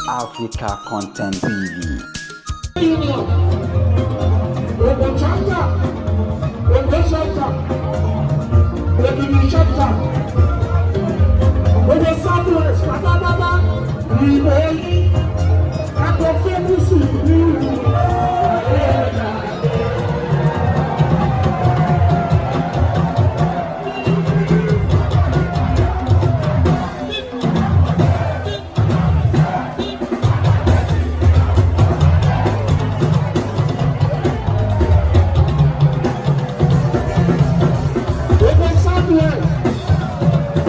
Africa Content TV. Union, Ogun chapter, Ogun chapter, Ekiti chapter, Ogun South West pátápátá, ìbò yín, ẹ̀kọ́ fẹ́mùsì ní ìlú. Ogun South West,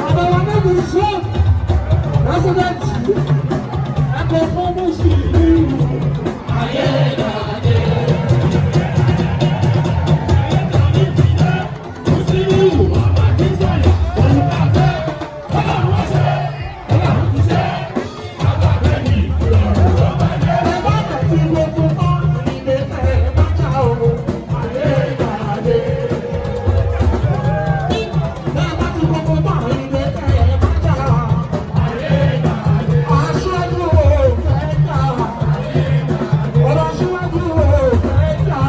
àbẹ̀wò náà sọ, president, ẹ̀kọ́ fẹ́mùsì ní ìlú. Ẹ bá tẹ̀sí gbogbo bá ìdè ẹ̀ bá já o, ayé ìgbàlódé. Ẹ bá ti gbogbo bá ìdè ẹ̀ bá já, ayé ìgbàlódé. Aṣáájú ò fẹ́ jà, ọ̀rọ̀ aṣíwájú ò fẹ́ jà,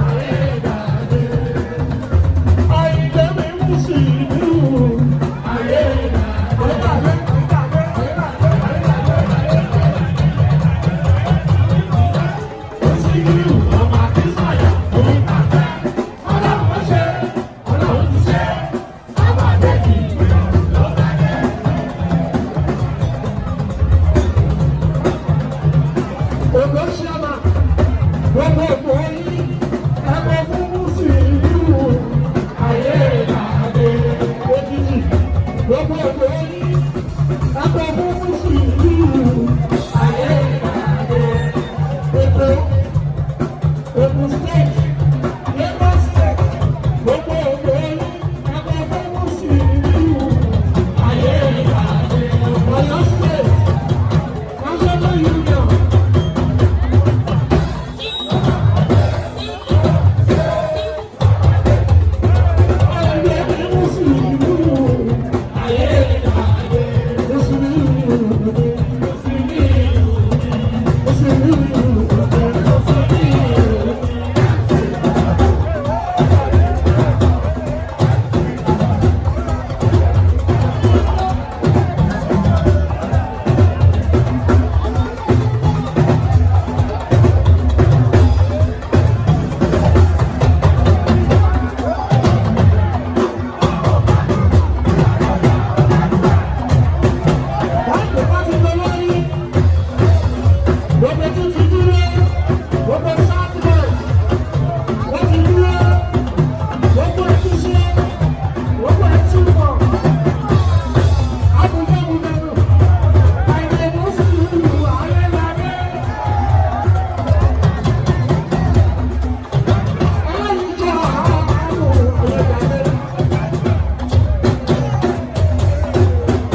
ayé ìgbàlódé. Àyìndé mi mú sí ìlú, ayé ìgbàlódé. Ayé ìgbàlódé, ayé ìgbàlódé, ayé ìgbàlódé. Olóṣèlú gbogbo ògbó yín ẹgbẹ́ fún mùsùlùmí ayé ìlàdé òjijì gbogbo ògbó yín ẹgbẹ́ fún mùsùlùmí ayé ìlàdé Èkó, Ògùn State, Lagos State, gbogbo ògbó yín ẹgbẹ́ fún mùsùlùmí ayé ìlàdé Ọ̀yọ́ State, National Union.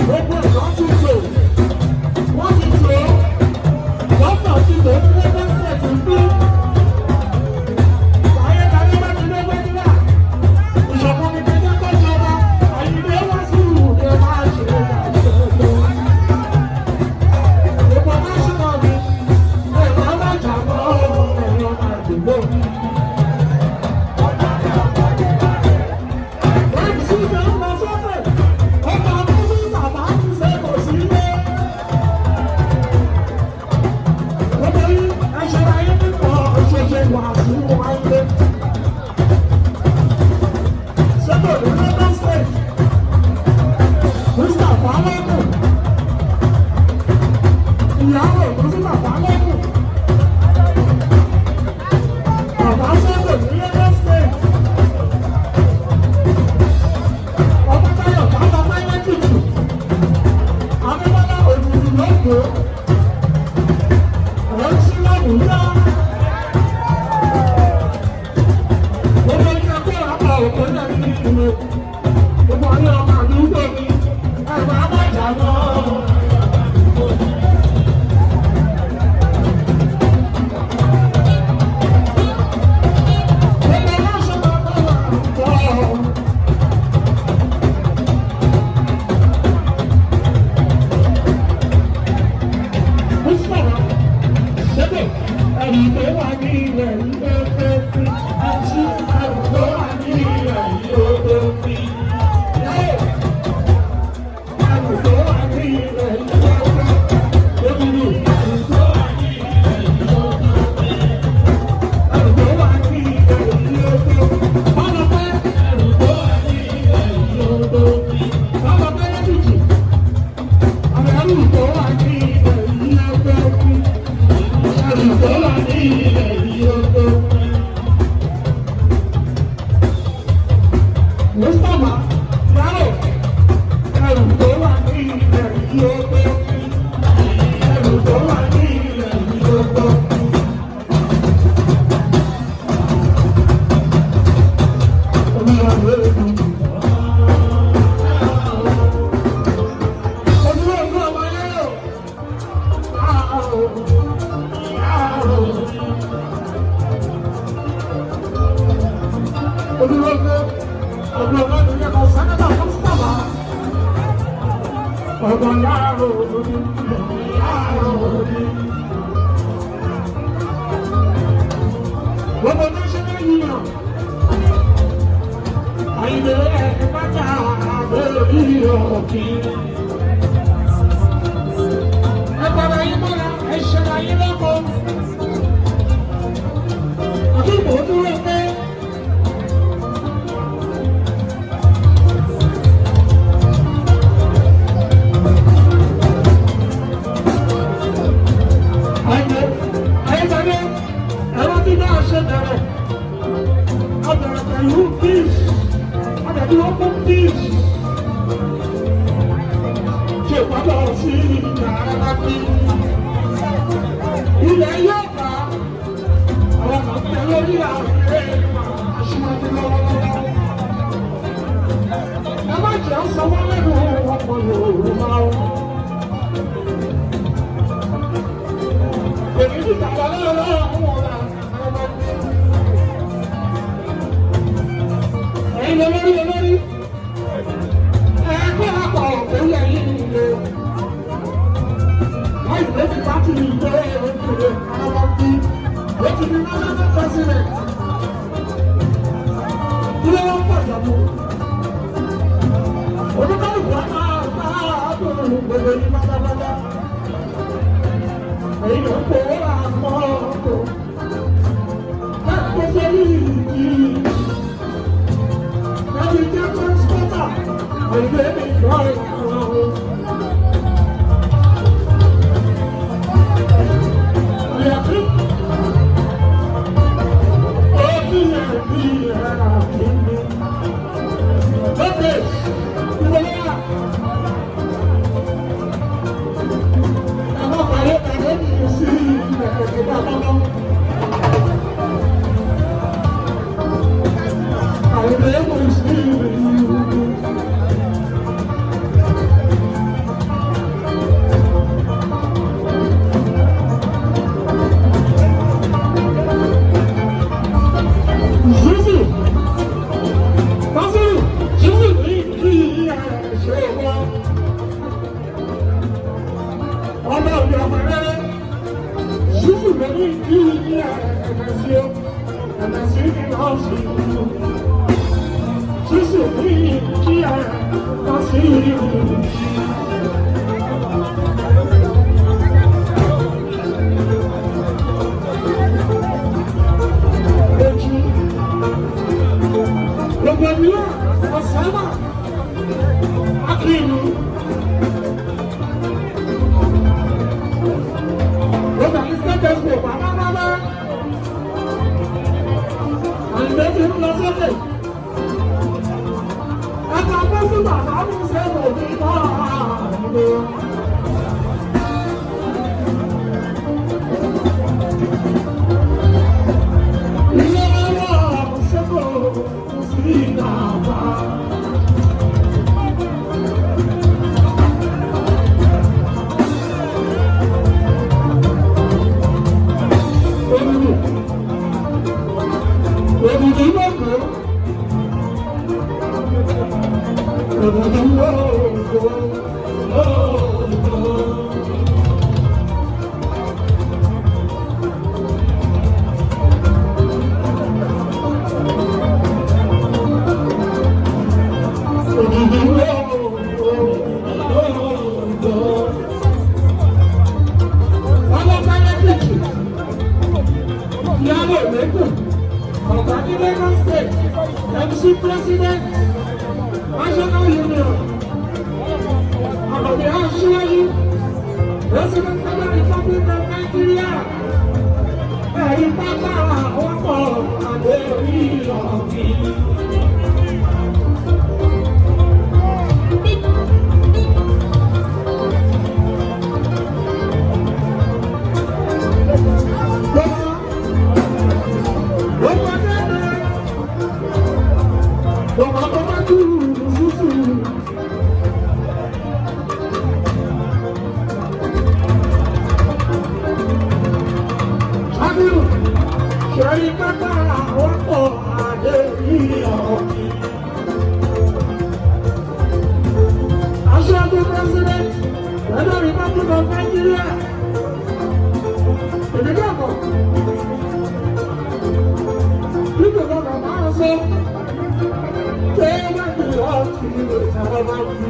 Gbogbo ẹ̀kọ́ ti tò, wọ́n ti tò, lọ́tọ̀ ti tò ní Lagos State ń bí. Ayédáadé bá ti dé gbẹ́dúrà. Ìṣọ̀kan ní kẹjọ́ tó jọba, Àyìndé wá sí ìwù ní ẹ máa ṣe ìdájọ́. Gbogbo national mi, ẹ̀rọ alájà mọ́ ẹ̀rọ àdúgbò. Wọ́n ti ṣe ń lọ sọ́fẹ̀, ọkọ̀ àbúrò bàbá ti ṣe kò sí ilé. Gbogbo yín, ẹ ṣọ́ra yín nípa òṣèṣe wàásù wáyé. Sọ́tò ní Lagos State, Mustapha Lẹ́kùn, ìyàwó Mustapha Lẹ́kùn, bàbá sọ́tò ní Lagos State, Ọmọtáyọ̀ bàbá Máyẹ́tìtì, Adébọ́lá Òdùdù lóko, Ọ̀rọ̀ Làbújá. Gbogbo ní ẹgbẹ́ àpá òkú náà ní ìlú. Gbogbo ní ọmọ àdúgbò mi, ẹ̀rọ amájà náà. Gbogbo aláṣọ bàbá wà pọ̀. Ẹrù tó wà ní ilẹ̀ yìí ó tó fi. Àti ẹrù tó wà ní ilẹ̀ yìí ó tó fi. Ẹrù tó wà ní ilẹ̀ yìí ó tó fi. Ẹrù tó wà ní ilẹ̀ yìí ó tó fi. Ẹrù tó wà ní ilẹ̀ yìí ó tó fi. Bọ́lá pẹ́ ẹrù tó wà ní ilẹ̀ yìí ó tó fi. Bọ́lá pẹ́ lẹ́dùjì. Ẹrù tó wà ní ilẹ̀ yìí ó tó fi. Ẹrù tó wà ní ilẹ̀ yìí ó tó fi. Mustapha, Yaro, ẹrù tó wà ní ilẹ̀ yìí ó tó fi. Ẹrù tó wà ní ilẹ̀ yìí ó tó fi. Olúwa ló ń dùn. Olúwa ló ń wáyé o. Olúwa ló ń yẹ kó sẹ́nẹ́tà Mustapha. Ọmọ yàrá òní, yàrá òní. Gbogbo national union. Àyìnbó ẹ̀ pátá àbẹ̀rẹ̀ òkè. Ẹ padà yín mọ́ra, ẹ ṣẹlẹ̀ yín lọ́kọ̀ọ́. Àdúgbò dúró pé. Àyìnbó, ayédáyé, ẹ̀rọ tí náà ṣe bẹ̀rẹ̀. A bẹ̀rẹ̀ pẹ̀lú peace. A bẹ̀rẹ̀ dúró fún peace. Ṣé ìpàdé sí ìgbà ara bí? Ilẹ̀ yóò bá àwọn kan tẹ lórí ààrẹ aṣíwájú lọ́wọ́lọ́wọ́. Ẹ má jẹ́ sọ wọ́n lẹ́nu ọkọ̀ Yorùbá o. Èmi ti tàbá lọ́wọ́ àwọn ọ̀la àwọn ọmọ ẹgbẹ́. Ẹ̀yin lọ lórí olórí. Ẹgbẹ́ àpọ̀ òkèwé ẹ̀yìn nílé. Láì ló ti bá ti ìgbé òkèlè àwọn ọmọ bí. Ó ti di national president. Ilé wọn pàjọ́ mú. Olúkálùkù á máa bá àdùnnú gbogbo ní pátápátá. Èyí ló ń kó àpọ̀ ọkọ̀. Láti kó sórí ìdí. Láti jẹ́ transporter. Àìgbé mi kọ́ ìrànwọ́. Ìyàtí. Ó bí ẹ̀bí ẹ̀rọ àbí mi. Lókè, ìwọlé wà. Àwọn pàdé pàdé mi sí ilẹ̀ kẹ̀kẹ́ bá bá bá. Àìgbé mi sí ìlú. Zuzu, Basiru, Zuzu ní kí ẹ ṣe wọ́n. Ọmọ òbí ọmọ rẹ̀, Zuzu ló ní kí ẹ ẹ̀mẹ̀sí ó, ẹ̀mẹ̀sí ní ọ̀sìn ìlú. Zuzu ní kí ẹ ọ̀sìn ìlú. Ojú gbogbo ènìyàn ọ̀sánmà akínú. Gbogbo àti sẹ́tẹ̀sì pátápátá. Àǹdé ti ń lọ sókè. Ẹ̀ka bọ́sù bàbá mi ṣe kò ní bọ́ àǹdé. Ilé ọwọ́ ṣẹ́kọ̀ọ́ sí bàbá. Olùdó. Òdùdú lóko. Òdùdú lóko. ní Lagos State, MC President, National Union, Àbàbí Aṣíwájú, President Federal Republic of Nigeria, ẹ̀rí pápá àwọn pọ̀ àdé orí ọ̀gbìn. Ṣẹ̀rí pápá àwọn pọ̀ àdé orí ọ̀gbìn. Aṣáájú President, Federal Republic of Nigeria. Èdè dàpọ̀. Nígbà tó bàbá ń sọ, tẹ́ bá ti lọ sí ìwé ìjọba bá ti.